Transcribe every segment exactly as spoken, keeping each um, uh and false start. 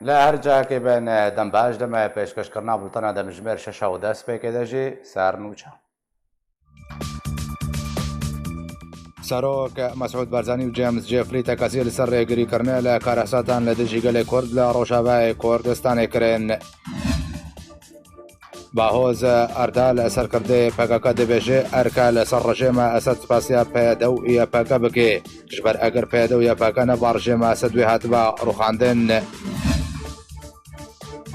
Li her cihekê bin, dem baş, demê pêşkêşkirina bultena demjimêr şeş û dest pêkê de jî sernûçe. Serok Mesûd Barzanî û James Jeffrey tekaziyê li ser rêgirîkirinê li karesatan li dijî gelê Kurd li Rojavayê Kurdistanê kirin. Bahoz Erdal, serkirdê P K K, dibêje, erke li ser rejêma Esed spasiya P Y D û Y P G bike, ji ber eger P Y D û Y P G neba rejêma Esed wê hatiba rûxandin.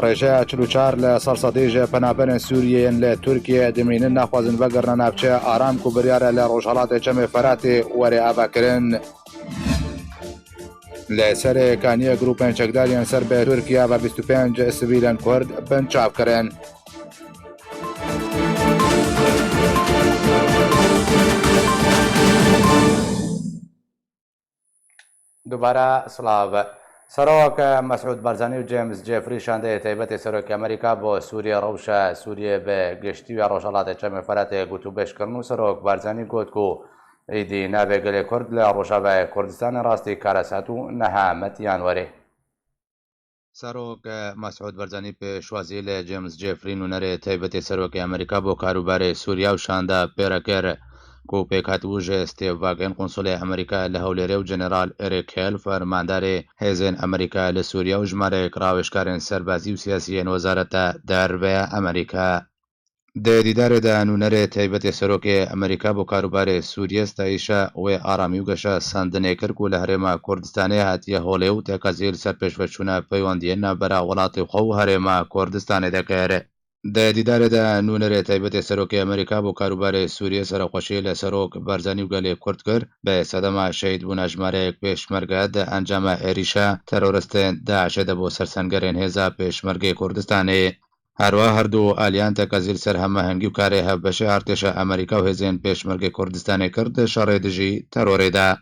Rêjeya çil û çar li ser sedî ji penaberên Sûriyê yên li Tirkiyeyê dimînin naxwazin vegirine navçeya aram ku biryar e li rojhilatê Çemê Feratê were avakirin. Li Serê Kaniyê grûpên çekdar yên ser bi Tirkiye ve bîst û pênc sivîlên Kurd binçav kirin. Dubare silav. Serok Mesûd Barzanî û James Jeffrey, şandeyê taybetê Serokê Amerîka bo Sûriyê, rewşa Sûriyê bi giştî û ya Rojhilatê Çemê Feratê gotûbêj kirin û Serok Barzanî got ku êdî navê gelê Kurd li Rojavayê Kurdistanê rastî karesat û nehametiyan were. Serok Mesûd Barzanî pêşwazî li James Jeffrey, nûnerê taybetê Serokê Amerîka bo karûbarê Sûriye û şanda pêre kir ku pêkhatibû ji Steve Wagin, konsulê Amerîka li Hewlêrê û General Eric Hale, fermandarê hêzên Amerîka li Sûriye û jimarek rawêjkarên serbazî û siyasî yên Wezareta Derve ya Amerîka. Di dîdarê de nûnerê taybetê Serokê Amerîka bo karûbarê Sûriyê stanîşa wê aramî û geşa sandinê kir ku li Herêma Kurdistanê hatiye holê û tekaziyê li ser pêşveçûna peywendiyên navbera welatê xwe û Herêma Kurdistanê dekir. Di dîdarê de nûnerê taybetê Serokê Amerîka bo karûbarê Sûriyê serexweşiyê li Serok Barzanî û gelê Kurd kir, bi sedema şehîdbûna jimareyek pêşmerge di encama êrîşa teroristên DAIŞê de bo sersengerên hêza Pêşmergê Kurdistanê. Herwiha her du aliyan tekazî li ser hemahengî û karê hevbeşê artêşa Amerîka û hêzên Pêşmergê Kurdistanê kir di şerê dijî terorê de.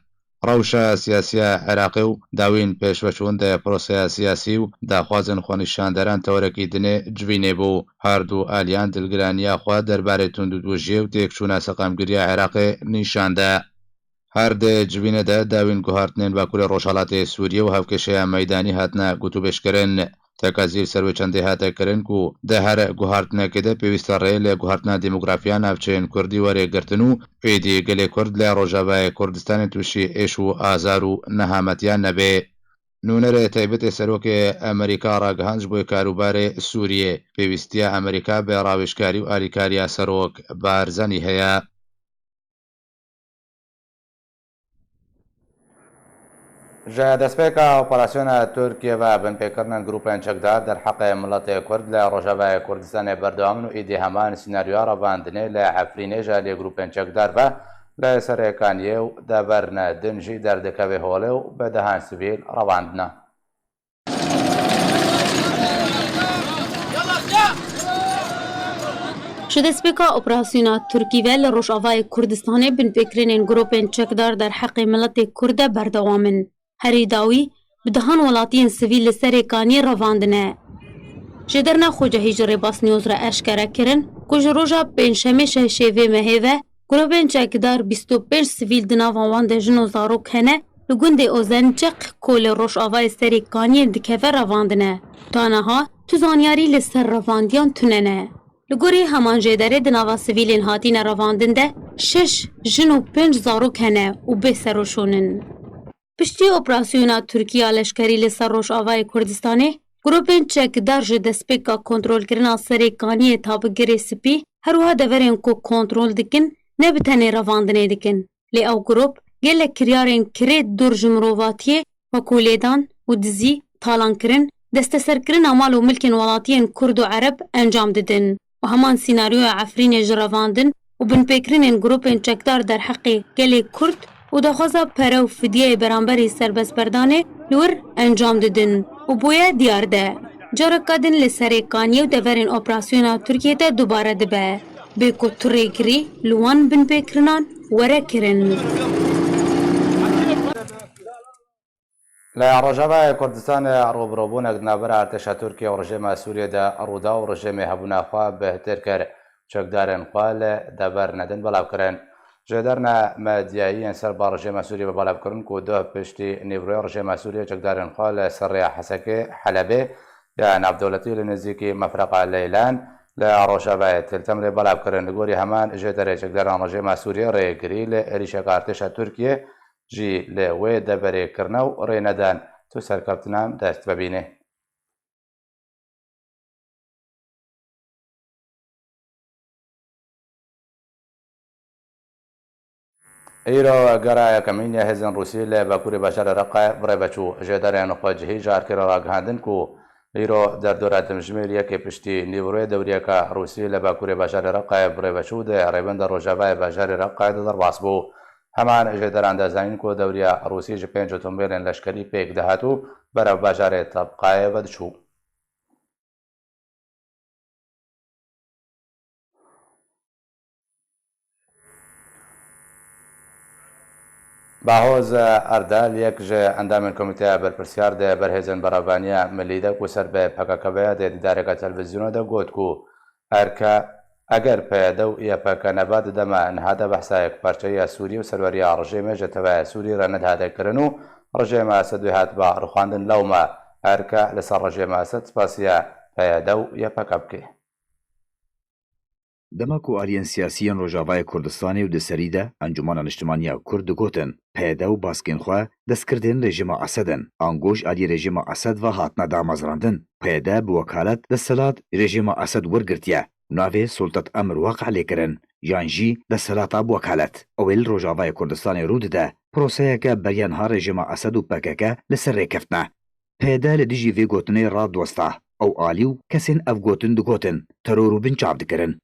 Rewşa siyasî ya Iraqê û dawîn pêşveçûn di proseya siyasî û daxwazên xwenîşanderan teorekî dinê civînê bû. Her du aliyan dilgiraniya xwe derbarê tundûtûjiyê û têkçûna seqamgiriya Iraqê nîşan da. Her di civînê de dawîn guhartinên Bakurê Rojhelatê Sûriyê û hevkêşeya meydanî hatine gotûbêjkirin. Tekazî li ser wê çendê hate kirin ku di her guhartinekê de pêwîst e rê li guhartina demografiya navçeyên Kurdî were girtin û êdî gelê Kurd li Rojavayê Kurdistanê tûşî êş û azar û nehametiyan nebe. Nûnerê taybetê Serokê Amerîka ragihand, ji bo karûbarê Sûriyê pêwîstiya Amerîka bi rawêjkarî û alîkariya Serok Barzanî heye. Ji destpêka operasyona Tirkiye ve binpêkirinên grûpên çekdar derheqê miletê Kurd li Rojavayê Kurdistanê berdewam in û êdî heman sînaryoya revandinê li Efrînê ji alî grûpên çekdar ve li Serê Kaniyê û deverine din jî derdikeve holê û bi dehan sivîl revandine. Ji destpêka operasyona Tirkî ve li Rojavayê Kurdistanê binpêkirinên grûpên çekdar derheqê miletê Kurd de berdewam in. Herî dawî bi dehan welatiyên sivîl li Serê Kaniyê revandine. Ji derna xwecehî ji Rêbas News re eşkere kirin ku ji roja Pêncşemê şeşê vê mehê ve grûpên çekdar bîst û pênc sivîl di nava wan de jin û zarok hene, li gundê Ozençeq ku li rojavayê Serê Kaniyê dikeve revandine. Ta niha tu zanyarî li ser revandiyan tune ne. Li gorî heman jêderê di nava sivîlên hatine revandin de şeş jin û pênc zarok hene û bê seroşûn in. Piştî operasyona Tirkî ya leşkerî li ser Rojavayê Kurdistanê, grûpên çekdar ji destpêka kontrolkirina Serê Kaniyê ta bi Girê Spî, her wiha deverên ku kontrol dikin, ne bi tenê revandinê dikin. Lê ew grûp gelek kiryarên kirêt dûr ji mirovatiyê, wekû lêdan û dizî, talankirin, desteserkirina mal û milkên welatiyên Kurd û Ereb encam didin. Û heman sînaryoya Efrînê ji revandin û binpêkirinên grûpên çekdar derheqê gelê Kurd û daxwaza pere û fidyeyê beramberî serbestberdanê li wir encam didin û bûye diyar de. Careke din li Serê Kaniyê û deverên operasyona Tirkiyê de dubare dibe, bê ku tu rêgirî li wan binpêkirinan were kirin. Li Rojavayê Kurdistanê rûbirûbûnek di navbera artêşa Tirkiye û rejêma Sûriyê de rû da û rejêmê hebûna xwe bêhtir kir. Çekdarên xwe li deverine din belav kirin. Ji derne medyayî yên ser ba rejêma Sûriyê ve belav kirin ku doh piştî nîvroyê rejêma Sûriyê çekdarên xwe li ser rêya Hesekê, Helebê ya navdewletî li nêzîkî mefreqa Leylan li rojavayê Til Temrê belav kirin. Li gorî heman jêderê çekdaran rejêma Sûriyê rêgirî li êrîşeka artêşa Tirkiyê jî li wê deverê kirine û rê nedan tu serkeftinan dest ve bîne. Îro gera yekemîn ya hêzên Rûsî li bakurê bajarê Reqayê bi rê ve çû. Jêderên xwecihî ji Erkê re ragihandin ku îro derdora dimjimêr yekê piştî nîvroyê dewriyeke Rûsî li bakurê bajarê Reqayê bi rê ve çû di rêbenda rojavayê bajarê Reqayê de derbas bû. Heman jêderan de zanîn ku dewriya Rûsî ji pênc otomobîlên leşkerî pêk dihat û berev bajarê Tebqayê ve diçû. Bahoz Erdal, yek ji endamên Komîteya Berpirsyar di Berhêzên Berevaniya Milî de ku ser bi P K K ve ye, di dîdareke televîzyonê de got ku erke, eger P Y D û Y P G neba, di dema niha de behsa yekparçeyiya Sûriyê û serweriya rejêmê ji tevaya Sûriyê re nedihate kirin û rejêma Esed wê hatba rûxandin, lewma erke li ser rejêma Esed spasiya P Y D û Y P G bike. Dema ku aliyên siyasî yên Rojavayê Kurdistanê û di serî de Encûmena Niştimanî ya Kurd digotin, P Y D û baskên xwe destkirdên rejîma Esed in, ango ji aliyê rejîma Esed ve hatine damezrandin. P Y D bi wekalet desthilat rejîma Esed wergirtiye û navê Sultat Emr Waqe lê kirin, yan jî desthilata bi wekalet. Ew ê li Rojavayê Kurdistanê rû dide proseyeke beriya niha rejîma Esed û P K K li ser rêkeftin e. P Y D li dijî vê gotinê radiwesta. Ew alî û kesên ev gotin digotin, teror û binçav dikirin.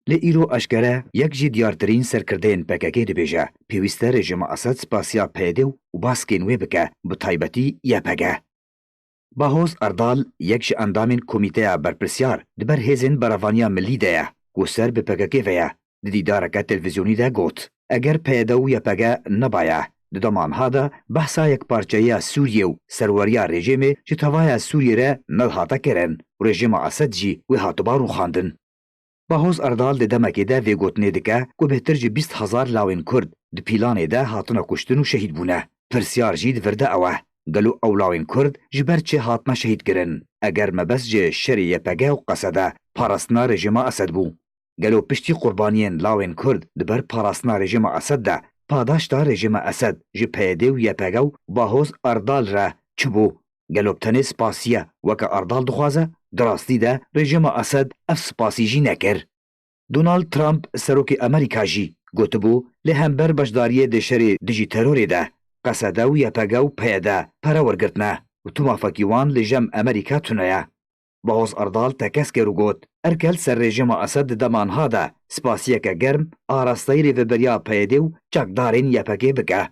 Lê îro eşkere yek ji diyartirîn serkirdeyên P K K dibêje, pêwîst e rejîma Esed spasiya P Y D û baskên wê bike, bi taybetî Y P G. Bahoz Erdal, yek ji endamên Komîteya Berpirsyar di ber Hêzên Berevaniya Milî de ye, ku ser bi P K K ve ye, di dîdareke televîzyonî de got, eger P Y D û Y P G nebaye, di dema niha de behsa yekparçeyiya Sûriyê û serweriya rejîmê ji tevaya Sûriyê re nedihate kirin û rejîma Esed jî wê hatiba rûxandin. Bahoz Erdal di demekê de vê gotinê dike ku bêhtir ji bîst hezar lawên Kurd di pîlanê de hatine kuştin û şehîd bûne. Pirsiyar jî di vir de ew e, gelo ew lawên Kurd ji ber çi hatine şehîd kirin? Eger mebest ji şerê Y P G û Qesede parastina rejîma Esed bû, gelo piştî qurbaniyên lawên Kurd di ber parastina rejîma Esed de, padaşta rejîma Esed ji P Y D û Y P G û Bahoz Erdal re çi bû? Gelo bi tenê spasiye weke Erdal dixwaze? Di rastî de rejîma Esed ev spasî jî nekir. Donald Trump, serokê Amerîka jî gotibû, li hember beşdariyê di şerê dijî terorê de, Qesede û Y P G û P Y D pere wergirtine û tu mafekî wan li jem Amerîka tune ye. Bahoz Erdal tekez kir û got, erke li ser rejîma Esed di dema niha de spasiyeke germ arasteyî rêveberiya P Y D û çekdarên Y P G bike.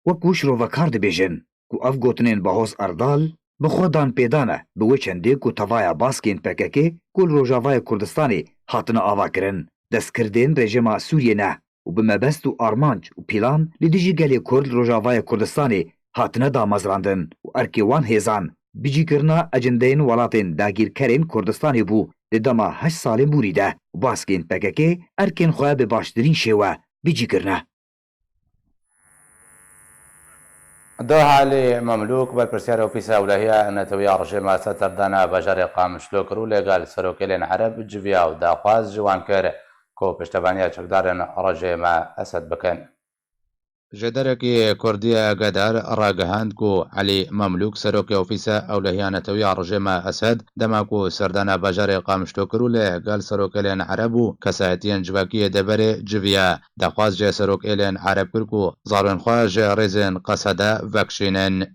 Wek ku şirovekar dibêjin ku ev gotinên Bahoz Erdal bi xwe dan pêdan e, bi wê çendê ku tevaya baskên P K K ku li Rojavayê Kurdistanê hatine avakirin, destkirdên rejîma Sûriyê ne û bi mebest û armanc û pîlan li dijî gelê Kurd li Rojavayê Kurdistanê hatine damezrandin û erkê wan hêzan bicîkirina ecindeyên welatên dagîrkerên Kurdistanê bû di dema heşt salên borî de û baskên P K K erkên xwe bi baştirîn şêwe bicî kirine. Doh Elî Memlûk, berpirsiyarê Ofîsa Ewlehiya Netewiya Rejîma Esed serdana bajarê Qamişlo kir û lêgel serokêlên Ereb civiya û daxwaz ji wan kir ku piştevaniya çekdarên rejîma Esed bikin. Jêderekî Kurdî Agedar ragihand ku Elî Memlûk, serokê Ofîsa Ewlehiya Netewiya Rejîma Esed, dema ku serdana bajarê Qamişlo kir û lêgel serokêlên Ereb û kesayetiyên civakî yê deverê civiya, daxwaz ji serokêlên Ereb kir ku zarên xwe ji rêzên Qesede vekişînin.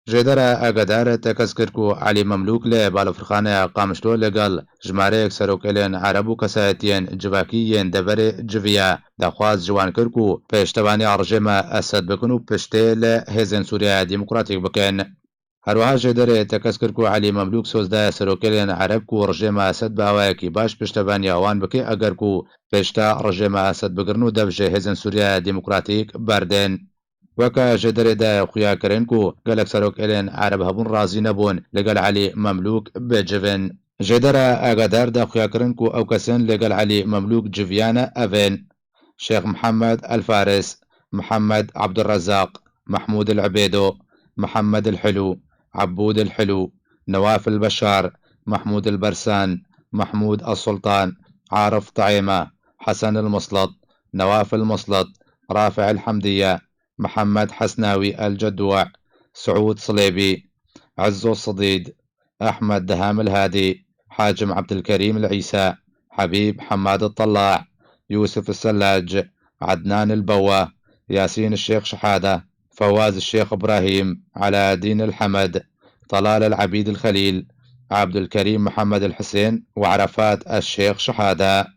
Jêdera Agedar tekez kir ku Elî Memlûk li balafirxaneya Qamişlo lêgel jimareyek serokêlên Ereb û kesayetiyên civakî yên deverê civiya, daxwaz ji wan kir ku pêştevaniya rejîma Esed bikin û piştê li Hêzên Sûriya Demokratîk bikin. Herwiha jêderê tekez kir ku Elî Memlûk soz daye serokêlên Ereb ku rejîma Esed bi awayekî baş piştevaniya wan bike, eger ku pêşta rejîma Esed bigirin û dev ji Hêzên Sûriya Demokratîk berdin. Weke jêderê de xuya kirin ku gelek serokêlên Ereb hebûn razî nebûn lêgel Elî Memlûk bicivin. Jêdera Agedar de xuya kirin ku ew kesên lêgel Elî Memlûk civiyane ev ên. Şêx Mihemed El Faris, Mihemed Abdurrezzaq, Mahmûd El Ebêdo, Mihemed El Hilû, Ebûd El Hilû, Newaf El Beşar, Mahmûd El Bersan, Mahmûd El Sultan, Arif Taîma, Hesen El Muslit, Newaf El Muslit, Rafi El Hemdiye, Mihemed Hesnawî El Cedûe, Siûd Silêbî, Ezzo Sidîd, Ehmed Deham El Hadî, Hacim Ebdilkerîm El Îsa, Hebîb Hemad El Telaî, Yûsif El Sellac, Ednan El Bewa, Yasîn El Şêx Şehada, Fewaz El Şêx Îbrahîm, Eladîn El Hemed, Telal El Ebîd El Xelîl, Ebdulkerîm Mihemed El Hisên û Erefat El Şêx Şehada.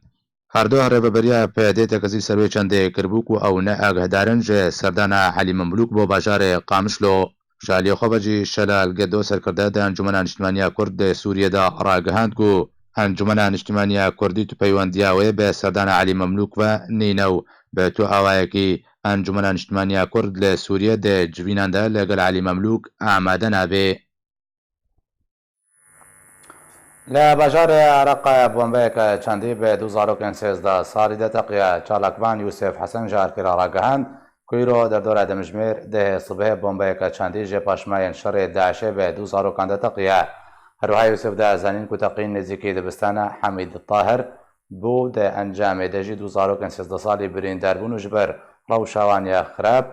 Her du rêveberiya P D T K Z serwê çendê kiribû ku ew ne agahdarin ji serdana Elî Memlûk bo bajarê Qamişlo. Ji aliyê xwe ve jî Şelal Gedo, serkirde di Encûmena Niştimaniya Kurd di Sûriyê de ragihand ku Encûmena Niştimaniya Kurdî tu peywendiya wê bi serdana Elî Memlûk ve nîne û bi tu awayekî Encûmena Niştimaniya Kurd li Sûriyê di civînan de li gel Elî Memlûk amade nabe. Li bajarê Ereqe bombeyeke çandî bi du zarokên sêzdeh salî de teqiye. Çalakvan Yûsef Hesen ji Erkê re ragihand ku îro derdora dimjimêr dehê sibehê bombeyeke çandî ji paşmayên şerê DAIŞê bi du zarokan de teqiye. Her wiha Yûsef da zanîn ku teqîn nêzîkî dibistana Hemîd Tahir bû, di encamê de jî du zarokên sêzdeh salî birîndar bûn û ji ber rewşa wan ya xirab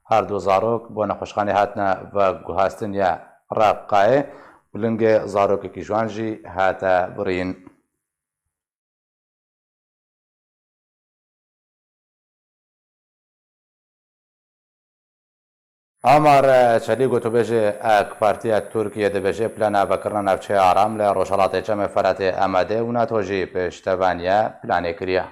her du zarok bo nexweşxanê hatine veguhastin ya Reqayê û lingê zarokekî ji wan jî hate birîn. Omar Çelîk, gotûbêjê AK Partiya Tirkiyê, dibêje plana vekirina navçeya Aram li Rojhilatê Çemê Feratê amade û NATO jî piştevaniya planê kiriye.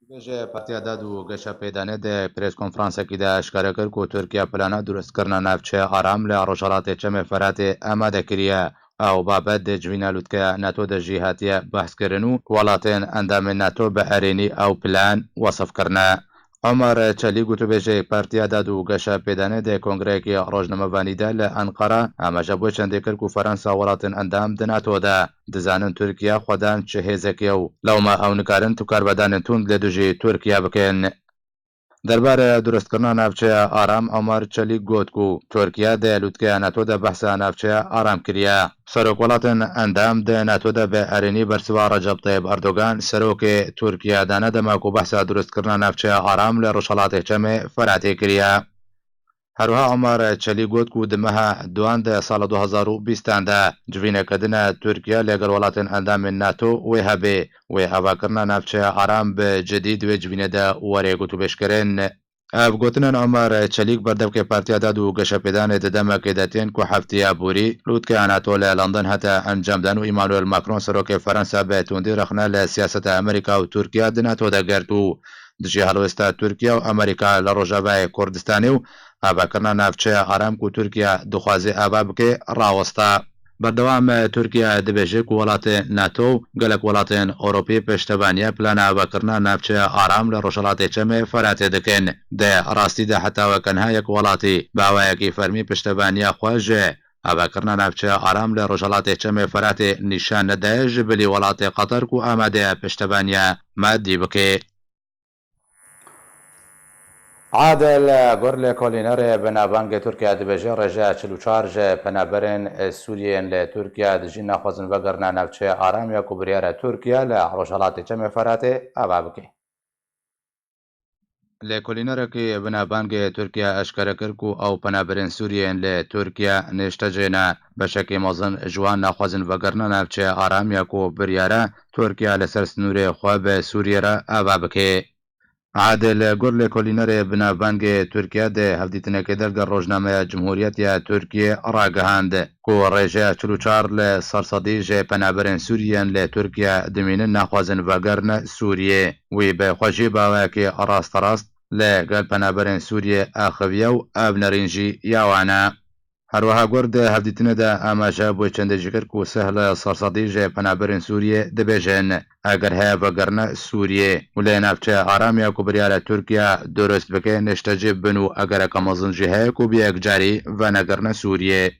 Dibêje Partiya Dad û Geşepêdanê di prêskonferansekî de eşkere kir ku Tirkiye plana durustkirina navçeya Aram li Rojhilatê Çemê Feratê amade kiriye. Ew babet di civîna lûtkeya NATO de jî hatiye behskirin û welatên endamên NATO bi erênî ew plan wesif kirine. Omar Çelîk, gotûbêjê Partiya Dad û Geşepêdanê, di kongreyekî rojnamevanî de li Enqera amaje bo çendê kir ku Fransa welatên endam di NATO de dizanin Tirkiye xwedan çi hêzekê ye û lewma ew nikarin tu karvedanên tund li dijî Tirkiye bikin. Derbarê durustkirina navçeya Aram, Omar Çelîk got ku Tirkiye di lûtkeya NATO de behsa navçeya Aram kiriye. Serokwelatên endam di NATO de bi erênî bersiva Recep Tayyip Erdogan, serokê Tirkiye dane dema ku behsa durustkirina navçeya Aram li Rojhilatê Çemê Feratê kiriye. Her wiha Omar Çelîk got ku di meha duan de sala du hezar û bîstan de civîneke din e Tirkiye li gel welatên endamên NATO wê hebe. Wê avakirina navçeya Aram bi cidî di wê civînê de were gotûbêjkirin. Ev gotinên Omar Çelîk berdevkê Partiya Dad û Geşepêdanê di demekê de tên ku heftiya borî lûtkeya NATO li London hate encamdan û Emmanuel Macron, serokê Fransa, bi tundî rexne li siyaseta Amerîka û Tirkiye di NATO de girt û dijî helwesta Tirkiye û Amerîka li Rojavayê Kurdistanê û avakirina navçeya Aram ku Tirkiye dixwaze ava bike, rawesta. Berdewam e, Tirkiye dibêje ku welatên NATO û gelek welatên Ewropî piştevaniya plana avakirina navçeya Aram li Rojhilatê Çemê Feratê dikin. Di rastî de heta weke niha yek welatî bi awayekî fermî piştevaniya xwe ji avakirina navçeya Aram li Rojhilatê Çemê Feratê nîşan nede, ji bilî welatê Qatar ku amade ye piştevaniya madî bike. Adil Gur, lêkolînerê binavangê Tirkiye, dibêje rêjeya çil û çar ji penaberên Sûriyê yên li Tirkiye dijîn naxwazin vegerine navçeya Aram ya ku biryar e Tirkiye li Rojhilatê Çemê Feratê ava bike. Lêkolînerekî binavangê Tirkiye eşkere kir ku ew penaberên Sûriyê yên li Tirkiye nêştecê ne. Beşekî mezin ji wan naxwazin vegerine navçeya Aram ya ku biryar e Tirkiye li ser sinûrê xwe bi Sûriyê re ava bike. Adil Gur, lêkolînerê binavbangê Tirkiye, di hevdîtinekê de li gel rojnameya Cumhuriyet ya Tirkiye ragihand ku rêjeya çil û çar li ser sedî ji penaberên Sûriyê yên li Tirkiye dimînin naxwazin vegerine Sûriyê. Wî bi xwe jî bi awayekî rasterast li gel penaberên Sûriyê axiviye û ev nerîn jî ya wan e. Her wiha Gur di hevdîtinê de amaje bo çendê jî kir ku sih li ser sedî ji penaberên Sûriyê dibêjin, eger heye vegerine Sûriyê û lê navçeya Aram ya ku biryar e Tirkiye durust bike nêştecê bin û egereke mezin jî heye ku bi yekcarî venegerine Sûriyê.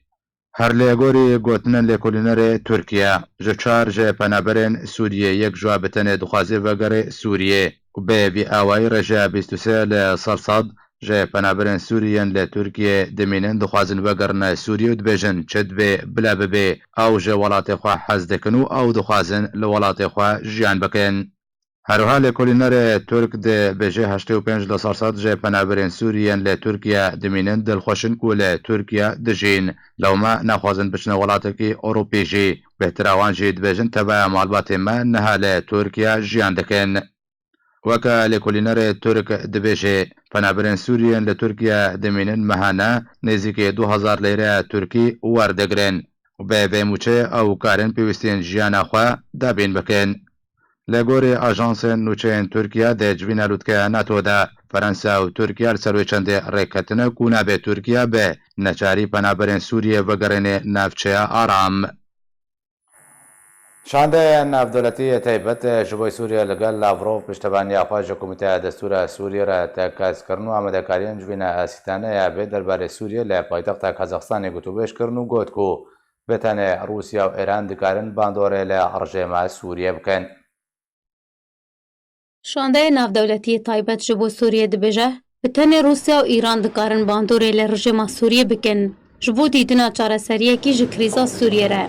Her li gorî gotinên lêkolînerê Tirkiye, ji çar ji penaberên Sûriyê yek ji wan bi tenê dixwaze vegere Sûriyê û bê vî awayî rêje bîst û sê li ser sed ji penaberên Sûrî yên li Tirkiyê dimînin dixwazin vegerine Sûriyê û dibêjin, çi dibê bila bibê, ew ji welatê xwe hez dikin û ew dixwazin li welatê xwe jiyan bikin. Her wiha lêkolînerê Tirk dibêje, heştê û pênc li ser sed ji penaberên Sûrî yên li Tirkiye dimînin dilxweş in ku li Tirkiye dijîn. Lewma naxwazin biçine welatekî Ewropî jî. Bêhtira wan jî dibêjin, teveya malbatê me niha li Tirkiye jiyan dikin. Weke lêkolînerê Tirk dibêje, penaberên Sûrî yên li Tirkiye dimînin mehane nêzîkî du hezar lîreya Tirkî werdigrin û bi vê mûçeyê ew karin pêwîstiyên jiyana xwe dabîn bikin. Li gorî ajansên nûçeyên Tirkiye di civîna lûtkeya NATO de, Fransa û Tirkiye li ser wê çendê rêketine ku nabe Tirkiye bi neçarî penaberên Sûriyê vegerîne navçeya aram. Şandeya navdewletî yê taybet ji bo Sûriye li gel Lavrov piştevaniya xwe ji Komîteya Destûra Sûriyê re tekez kirin û amadekariyên civîna Asîtane ya bê derbarê Sûriyê li paytexta Kazaxstanê gotûbêj kirin û got ku bi tenê Rûsya û Îran dikarin bandorê li rejêma Sûriyê bikin. Şandeyê navdewletî yê taybet ji bo Sûriyê dibêje, bi tenê Rûsya û Îran dikarin bandorê li rejêma Sûriyê bikin, ji bo dîtina çareseriyekî ji krîza Sûriyê re.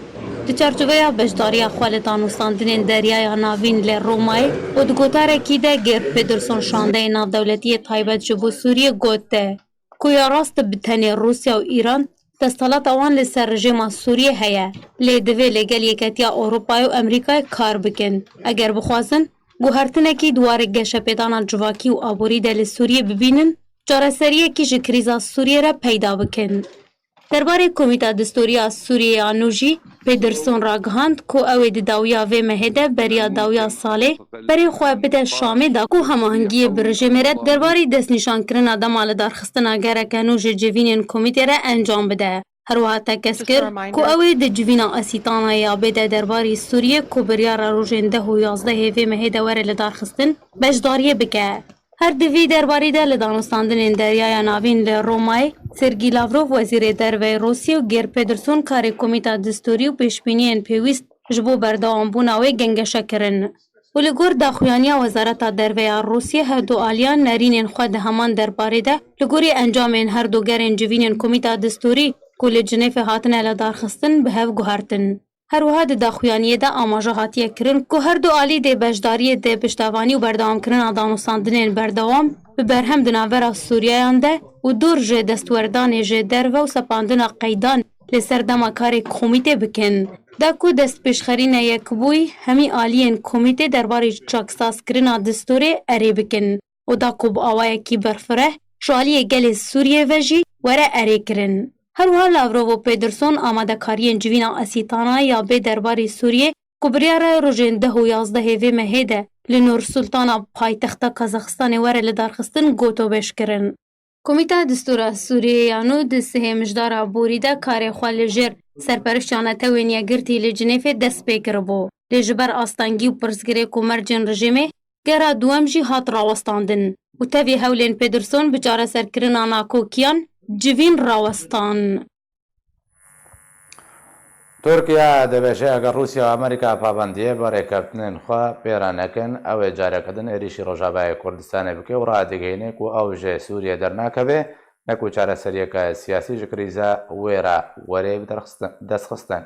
Di çarçoveya beşdariya xwe li danûstandinên Deryaya Navîn li Romayê û di gotarekî de Geir Pedersen şandeyê navdewletî yê taybet ji bo Sûriyê got, ku ya rast bi tenê Rûsya û Îran desthilata wan li ser rejêma Sûriyê heye, lê divê li gel Yeketiya Ewropayê û Amerîkayê kar bikin. Eger bixwazin guhertinekî di warê geşepêdana civakî û aborî de li Sûriyê bibînin, çareseriyekî ji krîza Sûriyê re peyda bikin. Derbarê Komîta Destûrî ya Sûriyê ya nû jî Pedersen ragihand ku ew ê di dawiya vê mehê de beriya dawiya salê berê xwe bide Şamê da ku hemahengiyê bi rejêmê re derbarê destnîşankirina dema lidarxistina gereke nû ji civînên komîtê re encam bide. Her wiha tekez kir ku ew ê di civîna Asîtana ya bê de derbarê Sûriyê ku biryara rojên deh û yazdehê vê mehê de were lidarxistin, beşdariyê bike. Her di vî derbarî de li danûstandinên Deryaya Navîn li Romayê Sergî Lavrov, Wezîrê Derve yê Rûsya û Geir Pedersen karê Komîta Destûrî û pêşbîniyên pêwîst ji bo berdewambûna wê gengeşe kirin. Û li gor daxuyaniya Wezareta Derve ya Rûsya, her du aliyan nerînên xwe di heman derbarê de li gorî encamên her du gerên civînên Komîta Destûrî ku li Cinêfê hatine lidarxistin bi hev guhertin. Her wiha di daxuyaniyê de amaje hatiye kirin ku her du alî dê beşdariyê di piştevanî û berdewamkirina danûstandinên berdewam bi berhem di navbera Sûriyeyan de û dûr ji destwerdanê ji derve û sepandina qeydan li ser dema karê komîtê bikin. Da ku destpêşxerîna yekbûyî hemî aliyên komîtê derbarê çaksazkirina destûrê erê bikin. û da ku bi awayekî berfireh ji aliyê gelê Sûriyê ve jî were erê kirin. Her wiha Lavrov û Pedersen amadekariyên civîna Asîtana ya bê derbarê Sûriyê ku biryara rojên deh û yazdehê vê mehê de li Nursultana paytexta Kazaxistanê were lidarxistin gotobêj kirin. Komîta Destûra Sûriyê ya nû di sihê mijdara borî de karê xwe li jêr serperiştiya Netewên Yekgirtî li Cinêfê dest pê kiribû. Lê ji ber astengî û pirsgirêk û mercên rejîmê, gera duwem jî hat rawestandin û tevî hewlên Pedersen bi çareserkirina nakokiyan civîn rawestan. Tirkiye dibêje, eger Rûsya û Amerîka pabendiyê bi rêkeftinên xwe pê re nekin, ew ê careke din êrîşî Rojavayê Kurdistanê bike û radigihîne ku ew ji Sûriyê dernakeve, ne ku çareseriyeke siyasî ji krîza wê re were bi derxistin-, destxistin.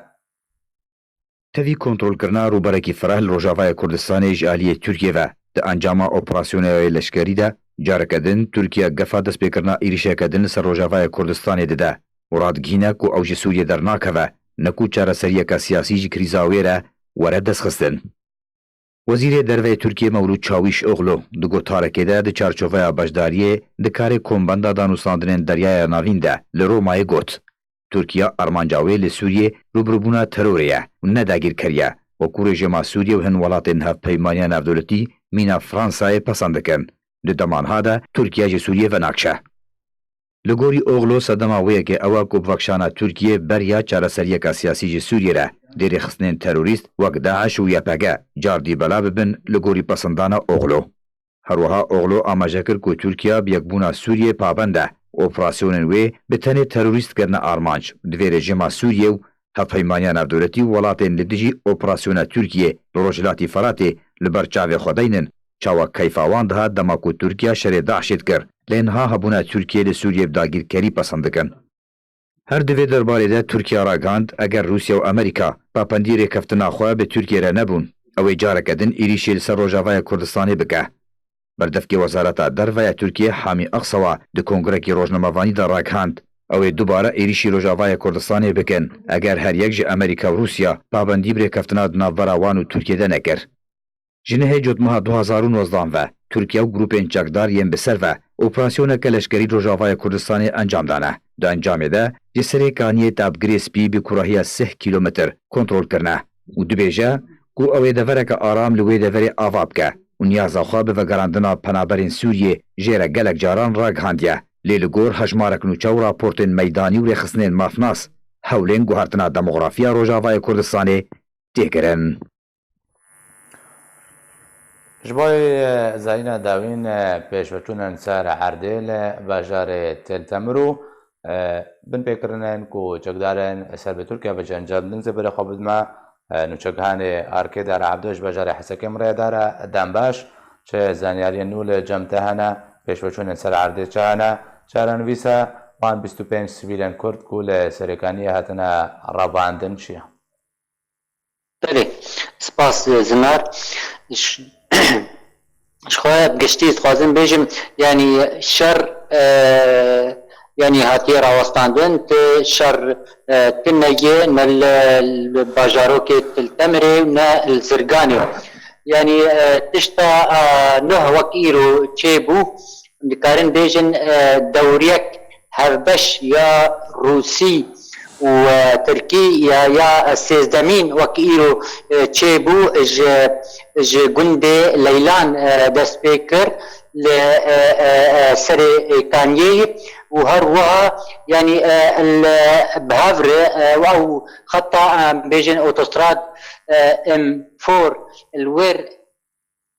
Tevî kontrolkirina rûberekî fireh li Rojavayê Kurdistanê ji aliyê Tirkiyê ve di encama operasyonê leşkerî de careke din Tirkiye gefa destpêkirina êrîşeke din li ser Rojavayê Kurdistanê dide û radigihîne ku ew ji Sûriyê dernakeve, ne ku çareseriyeke siyasî ji krîza wê re were destxistin. Wezîrê Derve yê Tirkiyê Mewlût Çawîşoglu di gotarekê de di çarçoveya beşdariyê di karê Kombenda Danûstandinên Deryaya Navîn de li Romayê got, Tirkiye armanca wê li Sûriyê rûbirûbûna terorê ye û ne dagîrkerî ye, wekû rejîma Sûriyê û hin welatên Hevpeymaniya Navdewletî mîna Fransayê pesend dikin. Di dema niha de Tirkiye ji Sûriyê venakşe. Li gorî Oglu, sedema wê yekê ew e ku bivakşana Tirkiyê beriya çareseriyeke siyasî ji Sûriyê re dê rêxistinên terorîst wek DAIŞ û YPG cardî bela bibin li gorî pesendana Oglu. Her wiha Oglu amaje kir ku Tirkiye bi yekbûna Sûriyê pabend e, operasyonên wê bi tenê terorîst kirine armanc, divê rejîma Sûriyê û Hevpeymaniya Navdewletî û welatên li dijî operasyona Tirkiyê li Rojhilatî Feratê li ber çavê xwe deynin, Çawa keyfa wan dihat dema ku Tirkiye şerê DAIŞê dikir, lê niha hebûna Tirkiyê li Sûriyê bi dagîrkerî pesend dikin. Her di vê derbarê de Tirkiye ragihand, eger Rûsya û Amerîka papendî rêkeftina xwe bi Tirkiyê re nebûn, ew ê careke din êrîşê li ser Rojavaya Kurdistanê bike. Berdevkê Wezareta Derve ya Tirkiyê Hamî Aksawa di kongrekî rojnamevanî de ragihand, ew ê dubare êrîşî Rojavaya Kurdistanê bikin, eger her yek ji Amerîka û Rûsya pabendî bi rêkeftina di navbera wan û Tirkiyê de nekir. Ji nehê Cotmeha du hezar û nozdehan ve, Tirkiye û grûpên çekdar yên bi ser ve operasyoneke leşkerî Rojavaya Kurdistanê encam dane. Di encamê de ji Serê Kaniyê ta bi Girê Spî bi kurahiya sih kîlometr kontrol kirine û dibêje ku ew ê devereke aram li wê deverê ava bike û niyaza xwe bi vegerandina penaberên Sûriyê jê re gelek caran ragihandiye. Lê li gor hejmarek nûçe û raportên meydanî û rêxistinên mafnas, hewlên guhertina demografiya Rojavayê Kurdistanê tê kirin. Ji bo, e, zayîna dawîn, e, pêşveçûnên ser erdê li bajarê Til Temir û, e, binpêkirinên ku çekdarên ser bi Tirkiye ve ji encam din zê berê xwe bidime, e, nûçegihanê Arkê Dara Ebdo ji bajarê Hesekê min rê dare. Dem baş, çi zanyariyên nû li cem te hene, pêşveçûnên ser erdê çi hene, çarenivîsa wan bîst û pênc sivîlên Kurd ku li Serêkaniyê hatine revandin çi ye? Belê, spas, e, Zinar. Ş-, ji xwe bi giştî dixwazim bêjim, yanî şer, e, yanî hatiye rawestandin, ti şer, e, tune ye, ne li, li bajarokê Til Temirê û ne li Zirganê. Yanî, e, tişta, e, nuh wek îro çêbû, dikarin bêjin, e, dewriyek hevbeş ya Rûsî û, e, Tirkî ya, ya sêzdemîn wek îro, e, çêbû ji, ji gundê Leylan, e, dest pê kir li, e, e, e, Serê Kaniyê û her wiha, yanî, e, li, bi hev re, e, ew xeta, em bêjin otostrad, e, M four li wir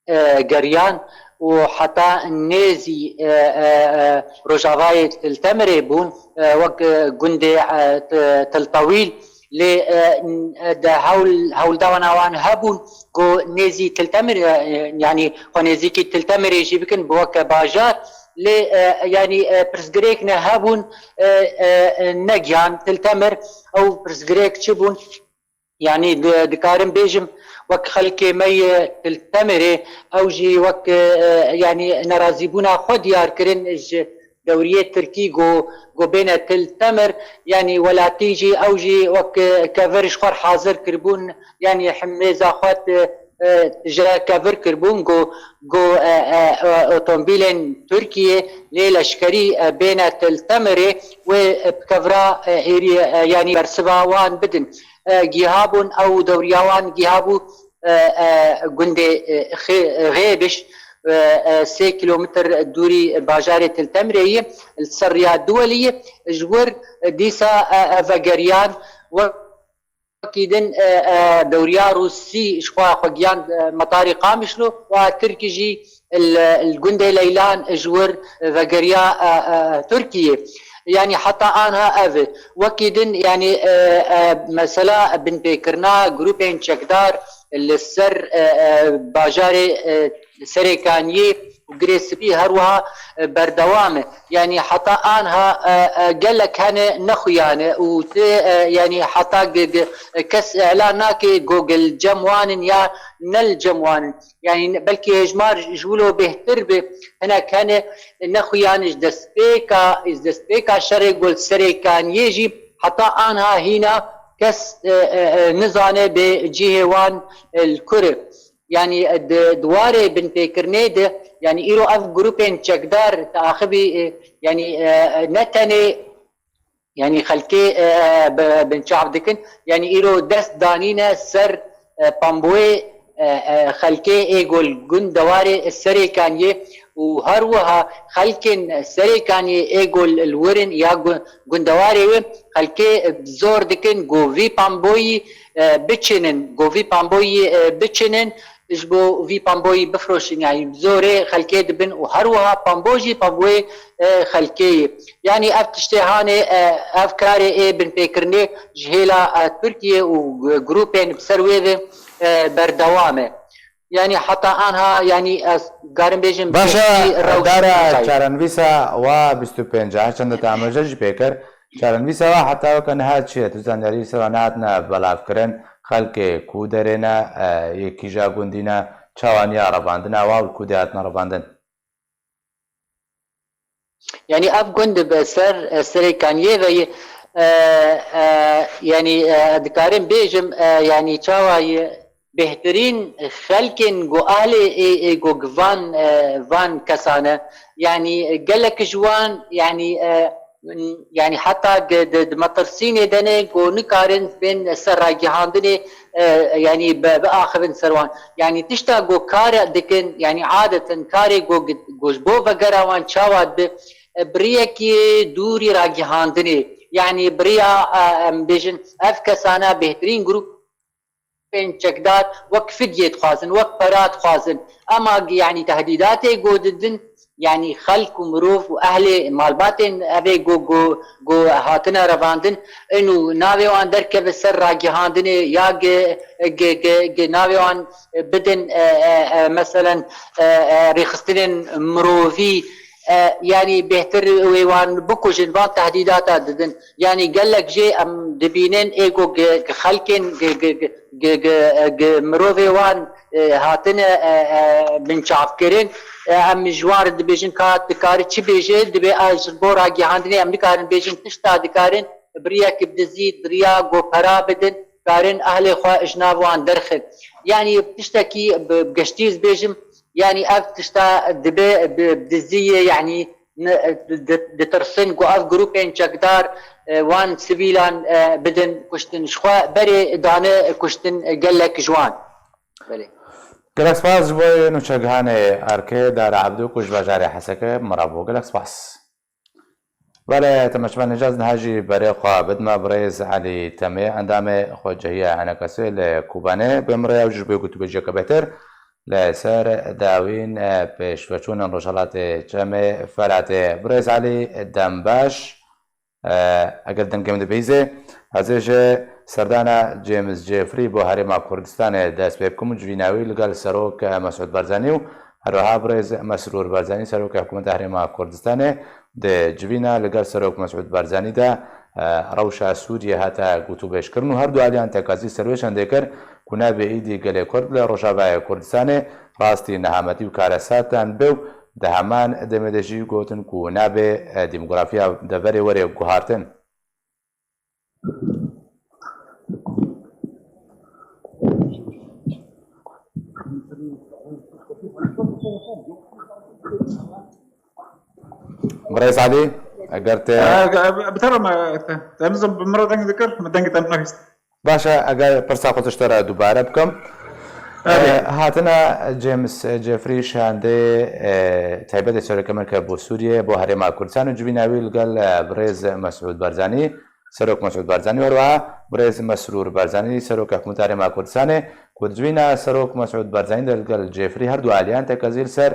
e, geriyan û heta nêzî, e, e, e, rojavayê Til Temirê bûn, e, wek, e, gundê, e, T-, Til Tewîl, lê, e, n-, e, de hewl, hewldawana wan hebûn ku nêzî Til Temirê, e, yanî xwe nêzîkî Til Temirê jî bikin bi weke bajar, lê, e, yanî, e, pirsgirêk ne hebûn, e, e, e, negihan Til Temir, ew pirsgirêk çi bûn? Yanî di-, dikarim bêjim wek xelkê me yê Til Temirê, ew jî wek, e, yanî nerazîbûna xwe diyar kirin ji dewriyê Tirkî ku, ku bêne Til Temir, yanî welatî jî ew jî wek, e, kevir ji xwe hazir kiribûn, yanî himêza xwe, e, e, ji kevir kiribûn ku, ku, e, e, e, otomobîlên Tirkiyê lê leşkerî, e, bêne Til Temirê wê, e, bi kevra, e, êrî, e, yanî bersiva wan bidin. E, gihabûn, ew dewriya wan gihabû, e, e, gundê, e, Xê-, Xêbiş, e, e, sê kîlometr dûrî bajarê Til Temirê ye, li ser riya Duwelî ye. Ji wir, e, dîsa, e, e, vegeriyan wekî din, e, e, dewriya Rûsî ji xwe xwe giyand, e, metarê Qamişlo û a Tirkî jî li, li gundê Leylan ji wir vegeriya, e, e, Tirkiyê. Yanî heta anha ev e. Wekî din, yanî, e, e, mesela binpêkirina grûpên çekdar li ser, e, e, bajarê, e, Serê Kaniyê û Girê Spî her wiha, e, berdewam e. Yanî heta anha, e, e, gelek hene nexuyane û tê, e, yanî heta ge-, ge-, kes îlan nake ku li cem wan in ya ne li cem wan in. Yanî belkî hejmar ji wilo bêhtir be, hinek hene nexuyan ji destpêka, ji destpêka şerê ku li Serê Kaniyê jî heta anha hîna kes, e, e, e, nizane bê cihê wan, e, li kur e. Yanî, e, di, di warê binpêkirinê de, yanî îro ev grûpên çekdar, te axivî, e, yanî, e, e, ne tenê, yanî xelkê, e, e, bi, binçav dikin, yanî îro dest danîne ser, e, pamboyê, e, e, xelkê ê ku li gundewarê Serê Kaniyê û her wiha xelkên Serê Kaniyê ê ku li wir in ya gu-, gundewarê wê, xelkê, e, bi zor dikin ku vî pamboyî, e, biçinin, ku vî pamboyî, e, biçinin, ji bo vî pamboyî bifroşin, yanî bi zorê xelkê dibin û her wiha pambo jî pamboyê, e, xelkê ye. Yanî ev tiştê hanê, e, ev karê ê binpêkirinê ji hêla, e, Tirkiye û grûpên bi ser wê ve, e, berdewam e. Yanî heta anha, yanî ez karim bêjim Baş e, beşî rewş dara çarenvîsa wa bîst û pênc, her çend te amaje jî pê kir. Çarenvîsa wa heta weke niha çi ye? Tu zanyarî li ser wan nehatine belavkirin? Xelkê ku derê ne, e, yê kîja gundî ne, çawa niya revandina wa û ku dê hatine revandin? Yanî ev gund bi ser, e, Serêkaniyê ve ye, e, e, yanî, e, dikarim bêjim, e, yanî çawa ye bêhtirîn xelkên ku ahlê ê, ê ku van, e, van kesane, yanî gelek ji wan, yanî, e, yanî heta di, di, di metirsînê de ne ku nikarin bên ser ragihandinê, e, yanî bi, biaxivin ser wan. Yanî tişta ku kar dikin, yanî adeten karê ku, ku ji bo vegera wan çawa dibe, e, bi riyekî dûrî ragihandinê. Yanî bi riya, e, em bêjin, ev kesana bêhtirîn grûp pên çekdar wek fidyê dixwazin, wek pera dixwazin. Ema, yanî tehdîdatê ku didin, yanî xelk û mirov û ehlê malbatên evê ku, ku, ku hatine revandin, ên û navê wan derkeve ser ragihandinê ya gi, gi, gi, gi navê wan bidin, e, e, e, meselen, e, e, rêxistinên mirovî, e, yanî bêhtir wê wan bikujin, van tehdîdata didin. Yanî gelek jê em dibînin ê ku gi, gi xelkên gi, gi, gi, gi, gi, gi mirovê wan, e, hatine, e, e, binçavkirin. E, em ji wan re dibêjin ka dikare çi bêje, dibê a ji bo ragihandinê em nikarin bêjin tişta dikarin, bi riyek bi dizî, bi riya ku pera bidin, karin ehlê xwe ji nav wan derxin. Yanî tiştekî bi, bi geştî ez bêjim, yanî ev tişta dibe bi, bi dizî ye, yanî ne, di-, di-, ditirsin ku ev grûpên çekdar, e, wan sivîlan, e, bidin kuştin. Ji xwe berê dane kuştin gelek ji wan. Belê. Gelek spas ji bo nûçegihanê Erkê, Dara Ebdû ku ji bajarê Heseke mira bû. Gelek spas. Belê, temaşevanê caz niha jî berê xwe bidime birêz Elî Temê, endamê xwecehiya Enekesê li Kobanê, bi min re ew jî ji bo gotûbêjiyeke bêhtir li ser dawîn, e, pêşveçûnên Rojhelatê Çemê Feratê. Birêz Elî, dem baş. E, eger dengê min dibihîzê, ez ê ji serdana James Jeffrey bo Herêma Kurdistanê dest pê bikim û civîna wî li gel Serok, e, Mesûd Barzanî û herwiha birêz Mesrûr Barzanî, Serokê Hikûmeta Herêma Kurdistanê, di civîna li gel Serok Mesûd Barzanî de, e, rewşa Sûriyê hate gotûbêjkirin û her du aliyan tekazî ser wê çendê kir ku nabê êdî gelê Kurd li Rojavayê Kurdistanê rastî nehametî û karesatan be û di heman demê de jî gotin ku nabê, e, demografiya deverê were guhartin. Birêz Elî, eger te E, e, bi te re me, te, te nizam bi min re deng dikir, min dengê te nehîst. Baş e, eger pirsa xwe ji te re dubare bikim. Erê. E, hatina James Jeffrey şandê, e, taybetê Serokê Amerîka bo Sûriyê, bo Herêma Kurdistan û civîna wî li gel, e, birêz Mesûd Barzanî, Serok Mesûd Barzanî û herwiha birêz Mesrûr Barzanî, Serokê Hikûmeta Herêma Kurdistanê, ku di civîna Serok Mesûd Barzanî de li gel Jeffrey her du aliyan tekazî li ser,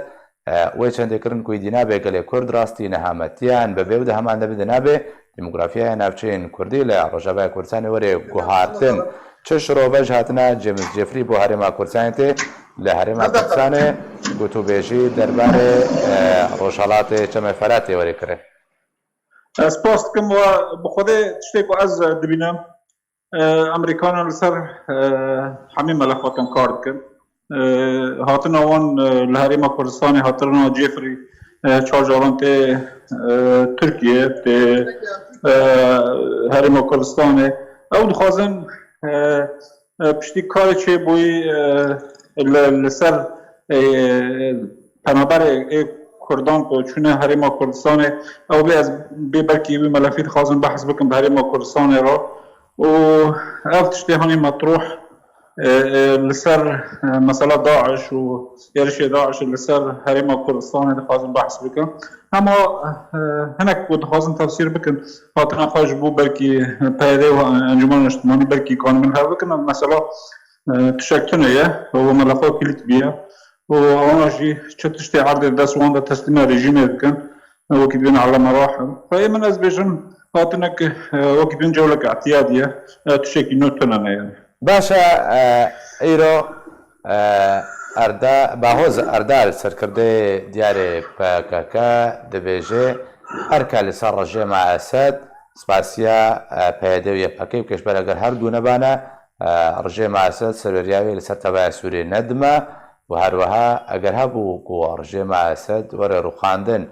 e, wê çendê kirin ku êdî nabê gelê Kurd rastî nehametiyan bibê û di heman de bide nabê demografiyaya navçeyên Kurdî li Rojavaya Kurdistanê were guhartin. Çi şirove ji hatina James Jeffrey bo Herêma Kurdistanê tê li Herêma Kurdistanê gotûbêjî derbarê, e, Rojhelatê Çemê Feratê were kirin? Ez spas dikim we bi Xwedê tiştê ku ez dibînim, e, Amerîkanan li ser, e, hemî melefatan kar dikin. E, hatina wan, e, li Herêma Kurdistanê, hatina Jeffrey, e, çar caran tê, e, Tirkiye, tê, e, Herêma Kurdistanê. Ew dixwazin, e, e, piştî karê çêbûyî, e, li, li ser, e, penaberê ê Kurdan ku çûne Herêma Kurdistanê, ew bê ez bê belkî wî melefî dixwazim behs bikim bi Herêma Kurdistanê re. Û ev tiştê hanî metroh, e, e, li ser, e, mesela DAIŞ û êrişê DAIŞ li ser Herêma Kurdistanê dixwazim behs bikim. Hema, e, hinek ku dixwazin tefsîr bikin, hatina xwe ji bo belkî P Y D û Encûmena Niştimanî belkî kanibin hev bikin. Mesela, e, tişek tune ye, û melefa kilît bûye. Û wana jî çi tiştê erdê dest wan de teslîma rejîmê dikin, wekî dibên ala merahil. Xweyê min ez bêjim, hatinek, e, wekî dibên cewlek îtiyadî ye, e, tişekî nû tune ne yani. Baş e, e, îro, e, Erda, Bahoz Erdal, serkirdeyê diyarê P K K, dibêje, erka li ser rejêma Esed, spasiya, e, P Y D û Y P G bike, ji ber eger her du nebane, e, rejêma Esed serweriya wê li ser tevaya Sûriyê nedime û her wiha eger hebû ku rejêma Esed were rûxandin,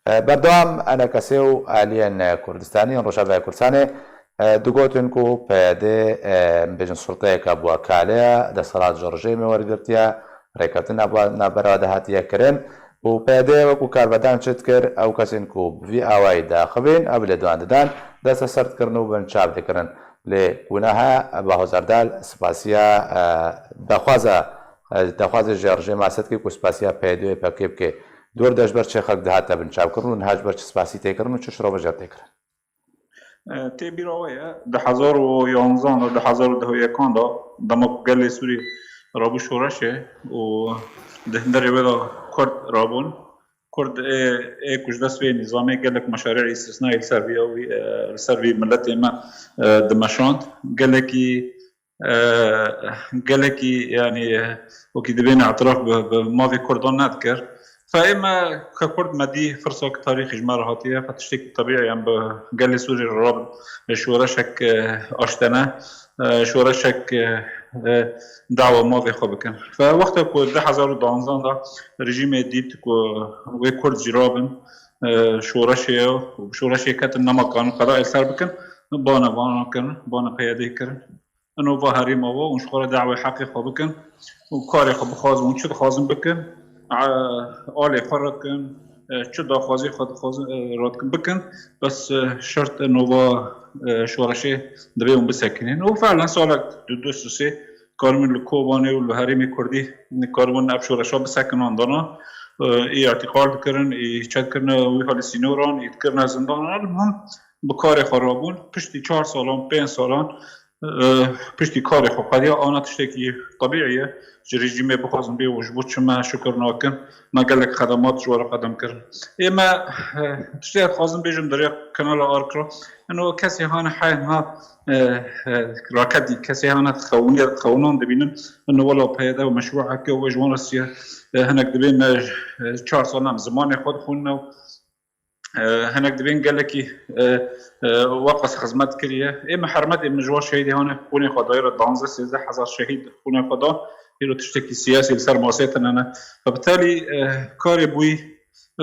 e, berdewam E N K S û aliyên Kurdistanî yên Rojavayê Kurdistanê, e, digotin ku P Y D, e, em bêjin sulteyeke bû kale ye, desthilat ji rejêmê wergirtiye, rêkeftina navbera de hatiye kirin û P Y D wekî karvedan çi dikir, ew kesên ku bi vî awayî diaxivîn, ew lêdwan didan, desteser dikirin û binçav dikirin. Lê wina he, Bahoz Erdal spasiya, e, daxwaza, e, daxwazê ji rejêma Esed kir ku spasiya P Y D û Y P G bike. Dor de ji ber çi xelk dihate binçavkirin û niha ji ber çi spasî tê kirin û çi şirove jê re tê kirin? E, tê bîra we ye, du hezar û yanzan de, du hezar û deh û yekan de, dema ku gelê Sûrî rabû şoreşê û di hundirê wê de Kurd rabûn. Kurd ê, ê ku ji dest vê nîzamê gelek meşarî îstisnayî li ser vî, e, li ser vî miletê me, e, dimeşand. Gelekî, e, gelekî, yanî, e, wekî dibên îtiraf bi, bi mafê Kurdan nedikir. Fe ê me ke Kurd me dî firsak tarîxî ji me re hatiye, fe tiştekî tebîî ye, em bi gelê Sûrî re rabin, e, şoreşek, e, aştene, e, şoreşek, e, e, dawa mafê xwe bikin. Fe wexta ku du hezar û duanzan de rejîmê dît ku wê Kurd jî rabin, e, şoreşê ye û şoreşê ketin nema kanin qedayê li ser bikin, bane vana kirin, bane P Y D kirin. Ino va herêma we û ji xwe re dawê heqê xwe bikin û karê xwe bixwazin û çi dixwazin bikin, e, alê xwe re dikin, e, çi daxwazê xwe dixwazin, e, re dikin bikin. Bes, e, şert ino va, e, şoreşê divê hûn bisekinîn. Û fe'len salek du, du sisê karibûn li Kobanê û li herêmê Kurdî karibûn ev şoreşa bisekinandana. E, î îtîqal dikirin, î çe dikirine wî halî sînoran, î dikirine zindanan. Al muhim bi karê xwe rabûn. Piştî çar salan, pênc salan, e, piştî karê xwe qediya, ana tiştekî tebîî ye. Ji rejîmê bixwazin bê û ji bo çi me şikir nakin, me gelek xedemat ji we re qedem kirin. Ê me, e, tiştê ez dixwazim bêjim derya kanala Ark re. Ino kesê hane heya niha, e, e, raketî, kesê hane xewiniye, xewinan dibînin. Ino wela P Y D û meşrû heke û ji wan re siye, e, hinek dibên, e, çar salan zimanê xwe dixwînin û e, hinek dibên gelekî, e, e, weqas xizmet kiriye. Ê me hermetê min ji wan şehîdê hane xûnê xwe dayê re danzdeh sêzdeh hezar şehîd xûnê xwe da. Îro tiştekî siyasî li ser masê tine ne. Fe bi telî, e, karê bûyî,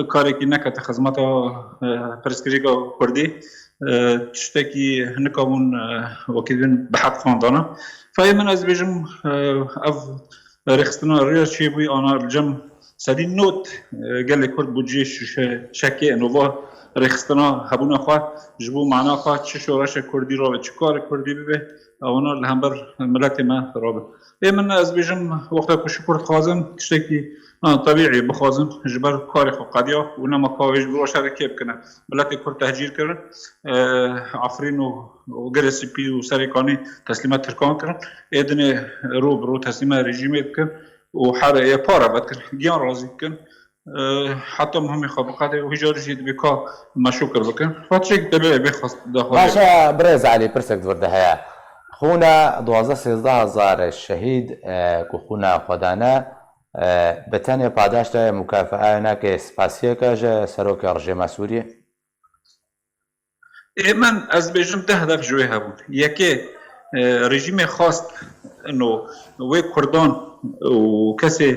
karekî nekete xizmeta, e, pirsgirêka Kurdî, e, tiştekî hinika hûn, e, wekî din bi heq fandana. Fe ê min ez dibêjim, e, ev rêxistina rêya çêbûyî ana li cem sedî nod, e, gelê Kurd bû cihê şe-, şekê ino va rêxistina hebûna xwe ji bo mana xwe çi şoreşe Kurdî rabe, çi karê Kurdî bibe, ewana li hember miletê me rabe. Ê min ez bêjim wexta ku ji Kurd dixwazin tiştekî, ha, tebîî bixwazin ji ber karê xwe qediya û nema ka wê ji bo şerê kê bikine. Miletê Kurd tehcîr kirin, e, Efrîn û, û Girê Spî û Serê Kanî teslîma Tirkan kirin. Ê dinê ro bi ro teslîma rejîmê dikin û her ê pare vedikin, giyan razî dikin. E, heta muhimê xwe biqede û hijarî jî dibê ka me şukir bikin. Fatişek dibê bê xwest daxwazê. Baş e, birêz Elî, pirsek di vir de heye. Xûna duwazdeh sêzdeh hezar şehîd, e, ku xûna xwe dane, e, bi tenê padaş daye mukafeaya nake spasiyeke ji serokê rejêma Sûriyê? Ê min, ez dibêjim, du hedef ji wê hebûn. Yekê, e, rejîmê xwest ino wê Kurdan û kesê,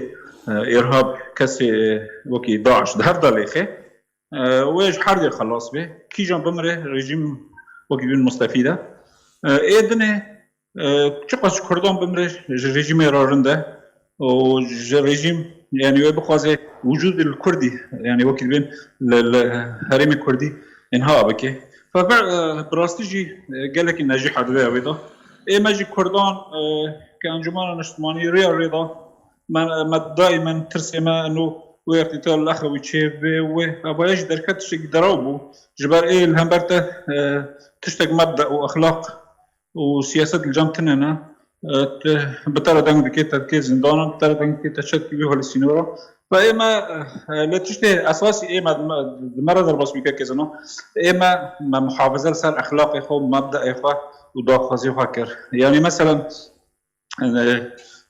e, îrhab, kesê wekî DAIŞ di hev de lêxê, e, wê ji her dê xelas bê. Kîjan bimire, rejîm wekî bîn mustefîd e. E, ê dinê, e, çiqas ji Kurdan bimire, ji rejîmê re rind e. û ji rejîm, yanî wê bixwaze wicûdê li Kurdî, yanî wekî dibên li, li herêmê Kurdî înha bike. Fe, e, bi rastî jî, e, gelekî nejîha di vê wê de. Ê me jî Kurdan, e, ke Encûmena Niştimanî rêya rê da, me, me daîmen tirsê me ino wê îqtîdar li Exewî çê bê wê. Evaya jî derket tiştekî deraw bû. Ji ber ê li hember te, e, tiştek mebde û exlaq û siyaset li cem tune ne. E, te, bi te re deng dikê, te dikê zindanan, bi te re deng dikê, te çe dikî wî holê sînora. Ve ê me, e, li tiştê esasî ê me, di me, di me re derbas bike kezino. Ê me, me muhafaza li ser exlaqê xwe, mebdeê xwe û daxwazê xwe kir. Yanî meselen, e,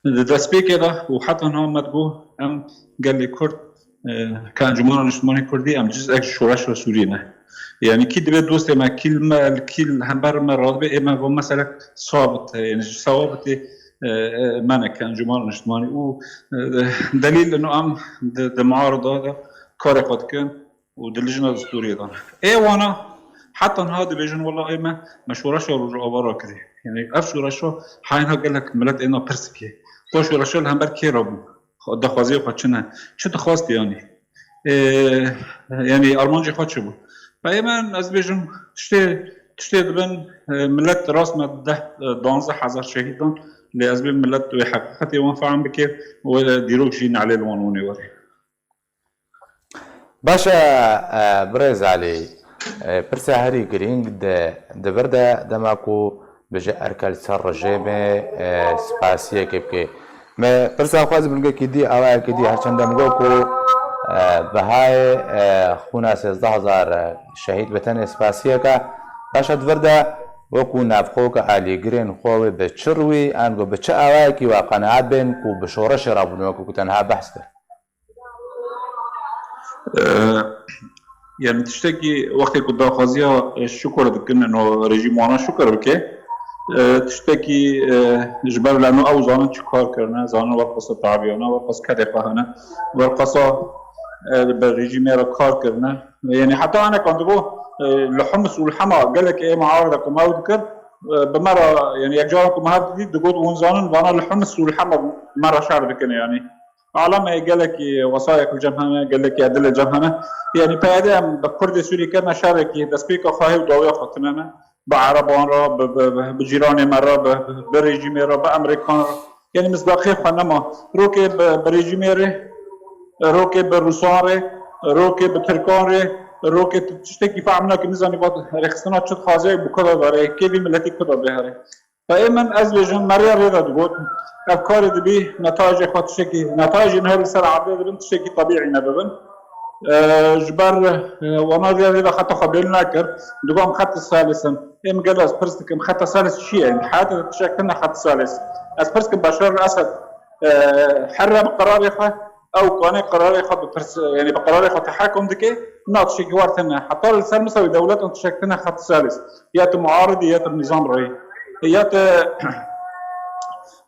Di destpêkê de û heta niha me digot, em gelê Kurd, e, ke Encûmena Niştimanî Kurdî, em cizek ji şoreşa Sûriyê ne. Yanî kî dibe dostê me, kî li me, kî li hember me radibe, ê me va meselek sabit e, yanî ji sewabitê, e, e, me ne ke Encûmena Niştimanî û, e, delîl ino em di, di muarada de karê xwe dikin û di lijna distûriyê de ne. Ê wana heta niha dibêjin, wela ê me, me şoreşa Rojava rakirî. Yanî ev şoreşa heyna gelek milet êna pirsîkê. Xwe şoreşa li hember kê re bû? Xwe, daxwaziyê xwe çi ne? Çi dixwast yanî? Ê, yanî armancê xwe çi bû? Peyê min ez dibêjim tiştê, tiştê dibin, e, milet rast me deh, e, duwazdeh hezar şehîd dan. Lê ez bê milet wê heqîqetê wan fehm bike, wê dîrok jî nehlê li wan hûnê were. Baş e, e, birêz Elî, e, pirsa herî girîng di, di vir de dema ku bije erke li ser rejêmê, e, spasiyekê bike. Me pirsa xwe ez bi rengekî dî, awayekî dî, her çend em got ku, e, bihayê, e, xûna sêzdeh hezar, e, şehîd bi tenê spasiyek e. Baş e, di vir de wekû navxwe, wekû alîgirên xwe wê bi çi rûyî, ango bi çi awayekî we qenaet bên ku bi şoreşê re bûn, wekû ku tenha behs kir. E, yanî tiştekî wextê ku daxwaziya, e, şukir dikin, no rejîm wana şukir bike. E, tiştekî, e, ji ber leno ew zanin çi kar kirine, zanin werqasa tabiyane, werqas kedê xwe hene, werqasa, e, li ber rejîmê re kar kirine. Yanî heta hinek an digo, e, li Humis û li Hema gelek ê muarada ku me ew dikir, e, bi me re, yanî yekcaran ku me hev didî, digot, hûn zanin, vana li Humis û li Hema me re şer dikine, yanî. Alemê gelekî wesayek li cem hene, gelekî edilê cem hene. Yanî P Y D em bi Kurdê Sûrî kirine şerekî destpêka xwe hê û dawiya xwe tune ne. Bi Ereban re, bi, bi, bi, bi cîranê me re, bi, bi, bi rejîmê re, bi Amerîkan re. Yanî misdaqiyê xwe nema. Rokê bi, bi rejîmê re, rokê bi Rûsan re, rokê bi Tirkan re, rokê tu tiştekî fehm nake, nizanî va rêxistina çi dixwaze, bi ku de vere, kê vî miletî ku de bihêre. Peyê min ez bêjim, me rê rê de digot, ev karê dibî netayecê xwe tiştekî, netayecê niha li ser erdê dibin tiştekî tebîî nebibin. E, ji ber, e, wana rê rê de xeta xwe bêl nekir, digot em xeta Salîs in. Ê min gelo ez pirs dikim, xeta Salîs çi ye? Heyatê de tiştek tune xeta Salîs. Ez pirs kim Beşar el Esed, e, here bi qerarê xwe, ew kanê qerarê xwe bi pirs, yanî bi qerarê xwe tehekum dike, na tiştekî war tune. Heta li ser misa wî dewletan tiştek tune xeta Salîs. Ya tu muaridî, ya tu nîzam rayî. Ya tu,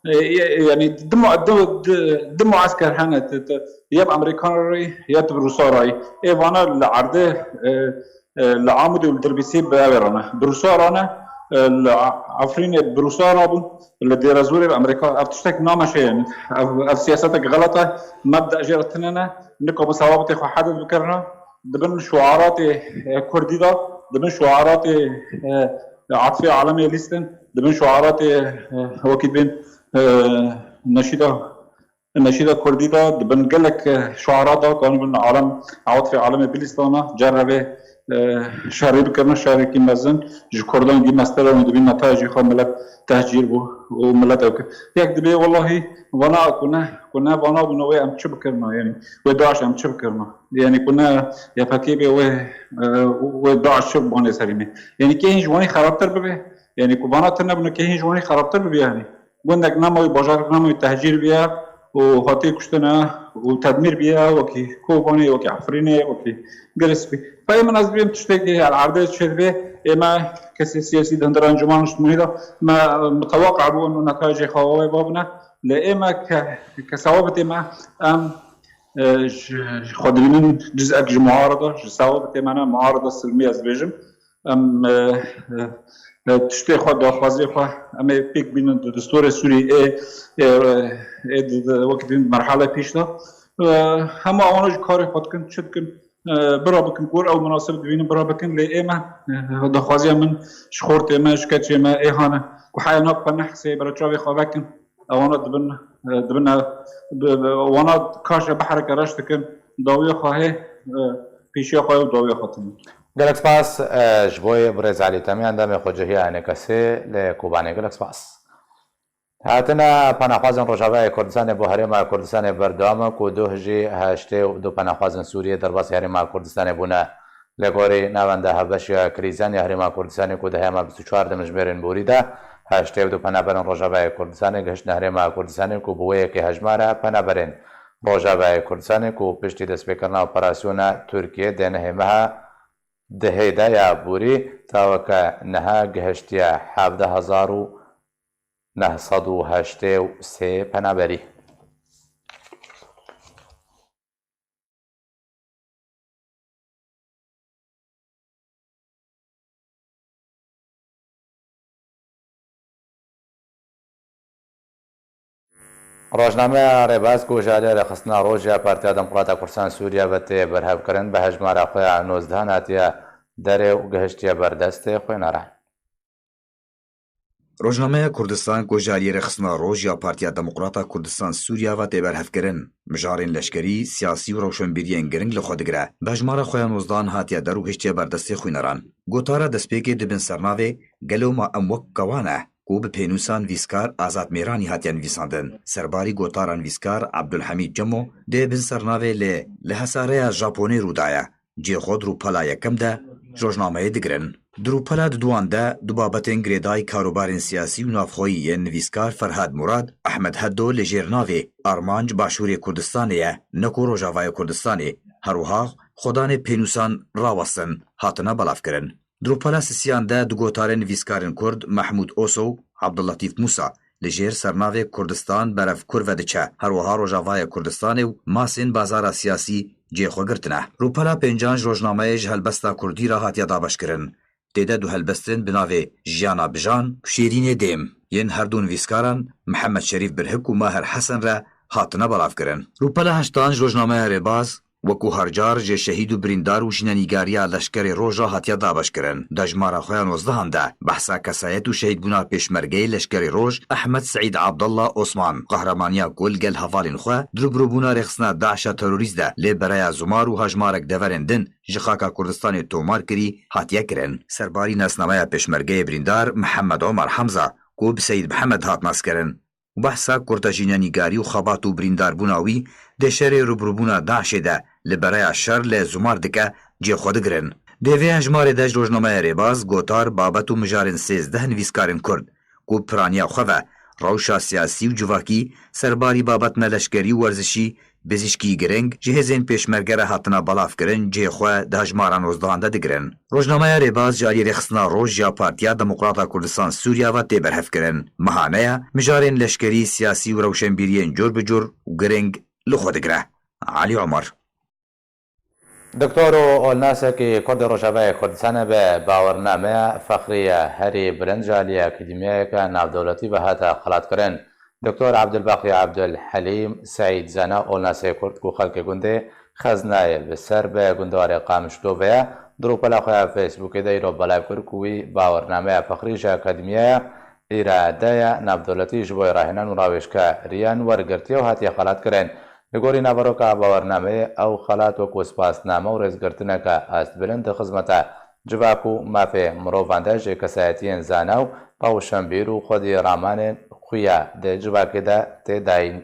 e, e, yanî di mu-, di, di, di muesker hene, tu, tu, ya bi Amerîkan rayî, ya tu bi Rûsa rayî. Ê vana li erdê, e, e, li Amûdê û li Dirbîsî bi ew ê re ne. Bi Rûsa re ne, e, li A-, Efrînê bi Rûsa re bûn, li Dêrezorê bi Amerîka. Ev tiştek nameşe ye. Ev, ev siyasetek xelet e. Mebda jê re tune ne. Nika bi sewabitê xwe hedil bikirine. Dibin şuaratê, e, Kurdî de, dibin şuaratê, e, Atifê Alemê lîstin, dibin şuaratê, e, wekî dibên, e, neşîda, neşîda Kurdî de, dibin gelek, e, şuara de, kanibin alem Atifê Alemê bilîstana, cerevê, e, şerî bikirine, şerekî mezin, ji Kurdan gî mestere û dibî netayecê xwe milet tehcîr bû û milet ew kir. Yek dibê, wellahî, vana ku ne, ku ne vana bûne wê em çi bikirina, yanî wê DAIŞ em çi bikirina? Yanî ku ne Y P G bê wê, e, wê DAIŞ çi banê serî me? Yanî kê hîn ji wanî xerabtir bibe? Yanî ku vana tune bûne kê hîn ji wanî xerabtir bibe yanî? Gundek nemaye, bajarek nemaye, tehcîr biye û hatê kuştine û tedmîr biye, wekî Kobanê, wekî Efrînê, wekî Girê Spî. Peyê min ez dibêm tiştekî el erdê çêdibe, ê me kesê siyasî di hundir encûmena niştimanî de me, e, miteweqe bû û netayecê xwe wê babine. Lê ê me ke, ke sewabitê me em, e, ji, ji xwe dibînin cizek ji muarada, ji sewabitê me ne, muarada silmî ez dibêjim. Em, e, e, e, tiştê xwe, daxwaziyê xwe, em ê pêk bînin di destûrê Sûrî ê, ê, ê di, di, wekî din merhale pêş de. E, hema wana ji karê xwe dikin, çi dikin, e, bira bikin, gor ew munasib dibînin, bira bikin, lê ê me, e, daxwaziya min ji xortê me, ji keçê me, ê hane, ku heya nab xwe nehsê, bira çavê xwe vekin. Ewana dibin, e, dibin, e, bi, bi, wana kaşe behreke reş dikin, dawiya xwe hê, e, pêşiya xwe û dawiya xwe tune. Gelek spas, e, ji bo birêz Elî Temiyan, demê xwe cihî enê kesê li Kobanê. Gelek spas. Hatina penaxwazên Rojavayê Kurdistanê bo Herêma Kurdistanê berdewam e ku duh jî heştê û du penaxwazên Sûriyê derbasî Herêma Kurdistanê bûne. Li gorî Navenda Hevbeşiya Krîzan ya Herêma Kurdistanê ku di hema bîst û çar dimijmêrên borî de Heştê û du penaberên Rojavayê Kurdistanê gihiştine Herêma Kurdistanê ku bi wê yekê hejmara penaberên Rojavayê Kurdistanê ku piştî destpêkirina operasyona Tirkiyê dê nehê meha dihê de ya borî, taweke niha gihiştiye hevdeh hezar û neh sed û heştê û sê penaberî. Rojnameya Rêbaz ku ji aliyê rêxistina Roj ya Partiya Demokrata Kurdistan Sûriye ve tê berhevkirin, bi hejmara xwe ya nozdehan hatiye derê û gihiştiye ber destê xwîneran. Rojnameya Kurdistan ku ji aliyê rêxistina Roj ya Partiya Demokrata Kurdistan Sûriye ve tê berhevkirin, mijarên leşkerî, siyasî û rewşenbîriyên giring li xwe digire. Bi hejmara xwe ya nozdehan hatiye der û gihiştiye ber destê xwîneran. Gotara destpêkê dibin sernavê Gelo ma em wek kewan e, ku bi pênûsa nivîskar Azad Mêranî hatiye nivîsandin. Serbarî gotara nivîskar Abdulhamîd Cemo dê bin sernavê lê li Hesareya Japonê rû daye. Cihê xwe di rûpela yekem de ji rojnameyê digirin. Di rûpela diduan de du babetên girêdayî karûbarên siyasî û navxweyî yên nivîskar Ferhad Murad, Ehmed Heddo li jêr navê Armanc Başûrê Kurdistanê ye, ne ku Rojavayê Kurdistanê. Her wiha xwedanê pênûsan rawestin, hatine belavkirin. Di rûpela sisiyan de du gotarên nivîskarên Kurd Mehmûd Oso û Abdulletîf Mûsa li jêr sernavê Kurdistan berev kur ve diçe. Her wiha Rojavayê Kurdistanê û masên bazara siyasî cihê xwe girtine. Rûpela pêncan ji rojnameyê ji helbesta Kurdî re hatiye dabeşkirin. Tê de du helbestên bi navê Jiyana Bijan û Şêrînê Dêm yên her du nivîskaran Mihemed Şerîf Birhik û Maher Hesen re hatine belavkirin. Rûpela heştan ji rojnameya Rêbaz, wekû her car jê şehîd û birîndar û jînenîgariya leşkerê Roj re hatiye dabeşkirin. Di hejmara xwe ya nozdehan de behsa kesayet û şehîdbûna pêşmergeyê leşkerê Roj Ehmed Seîd Abdallah Osman, qehramaniya ku li gel hevalên xwe di rûbirûbûna rêxistina DAIŞa terorîst de lê bereya Zumar û hejmarek deverên din ji xaka Kurdistanê tomar kirî, hatiye kirin. Serbarî nasnameya pêşmergeyê birîndar Mihemed Omar Hemza ku bi Seîd Mihemed hat naskirin, û behsa kurtejînenîgarî û xebat û birîndarbûna wî di şerê rûbirûbûna DAIŞê de li bereya şer li Zumar dike, cihê xwe digirin. Di vê hejmarê de ji rojnameya Rêbaz, gotar, babet û mijarên sêzdeh nivîskarên Kurd ku piraniya xwe ve rewşa siyasî û civakî, serbarî babetine leşkerî û werzişî, bizîşkî giring ji hêzên pêşmerge re hatine belavkirin, cihê xwe di hejmara nozdehan de digirin. Rojnameya Rêbaz ji alî rêxistina Roj ya Partiya Demokrata Kurdistan Sûriya ve tê berhevkirin. Mehane ye, mijarên leşkerî, siyasî û rewşenbîriyên cur bi cur û giring li xwe digire. Alî Omer. Doktor û olnasekî Kurdê Rojavayê Kurdistanê bi bawernameya fexrî ye herî bilind ji alî akademiyayeke navdewletî ve hate xelatkirin. Doktor Abdulbaqî Abdulhelîm Seîd Zana, olnasê Kurd ku xelkê gundê Xeznayê bi ser bi gundewarê Qamişlo ve ye, di rûpela xwe ya Facebookê de îro belav kir ku wî bawernameya fexrî ji akademiya îradeya navdewletî ji bo rahênan û rawêjkariyan wergirtiye û hatiye xelatkirin. Li gorî naveroka bawernameyê, ew xelat wekû spasname û rêzgirtineke astbilind di xizmeta civak û mafê mirovan de ji kesayetiyên zana û rewşenbîr û xwedî ramanên xuya di civakê de tê dayîn.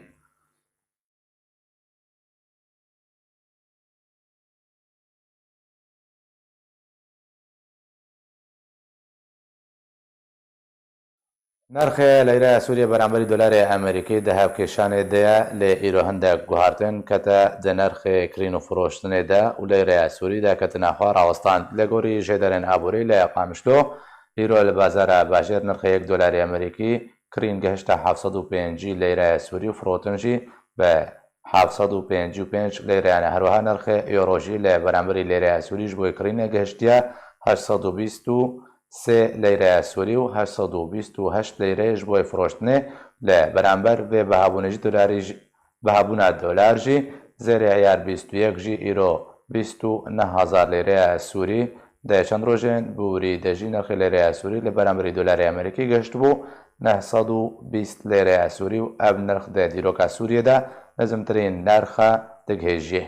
Nirxê leyreya Sûriyê beramberî dolarê Amerîkî di hevkêşanê de ye, lê îro hindek guhartin kete di nirxê kirîn û firoştinê de û leyreya Sûrî derketine xwe rawestand. Li gorî jêderên aborî li Qamişlo, îro li bazara bajêr nirxê yek dolarê Amerîkî kirîn gihişte heft sed û pêncî leyreya Sûrî û firotin jî bi heft sed û pêncî û pênc leyreyan e. Her wiha nirxê euro jî li beramberî leyreya Sûrî ji bo kirînê gihiştiye heşt sed û bîst û sê leyreya Sûrî û heşt sed û bîst û heşt leyre ji bo firoştinê. Li beramber vê bihabûnê jî dolarî jî, bihabûna dolar jî zêrê eyar bîst û yek jî îro bîst û neh hezar leyreya Sûrî. Di çend rojên borî de jî nirxê leyreya Sûrî li beramberî dolarê Amerîkî gihiştibû neh sed û bîst leyreya Sûrî û ev nirx di dîroka Sûriyê de nizmtirîn nirx e digihêjiyê.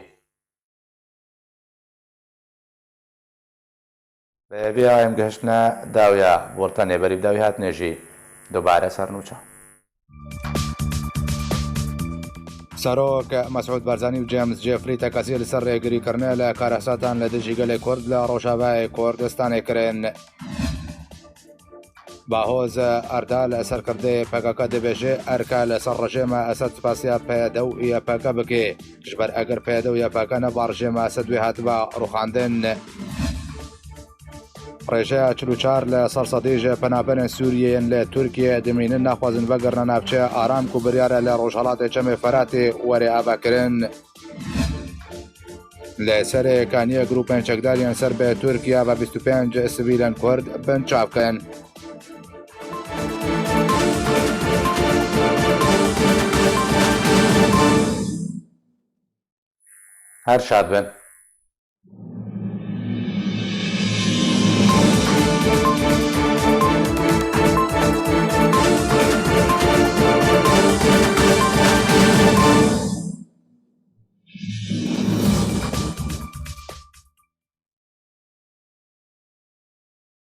Bi vê ya em gihiştine dawiya bultenê, berî bi dawî hatinê jî dubare sernûçe. Serok Mesûd Barzanî û James Jeffrey tekaziyê li ser rêgirîkirinê li karehsatan li dijî gelê Kurd li Rojavayê Kurdistanê kirin. Bahoz Erdal, serkirdeyê P K K dibêje, erke li ser rejêma Esed spasiya P Y D û Y P G bike. Ji ber eger P Y D û Y P G neba rejêma Esed wê hatiba rûxandin. Rêjeya çil û çar li ser sedî ji penaberên Sûriyê yên li Tirkiyeyê dimînin naxwazin vegirine navçeya Aram ku biryar e li rojhelatê Çemê Feratê were avakirin. Li Serê Kaniyê grûpên çekdar yên ser bi Tirkiye ve bîst û pênc sivîlên Kurd binçav kirin. Her şad bin.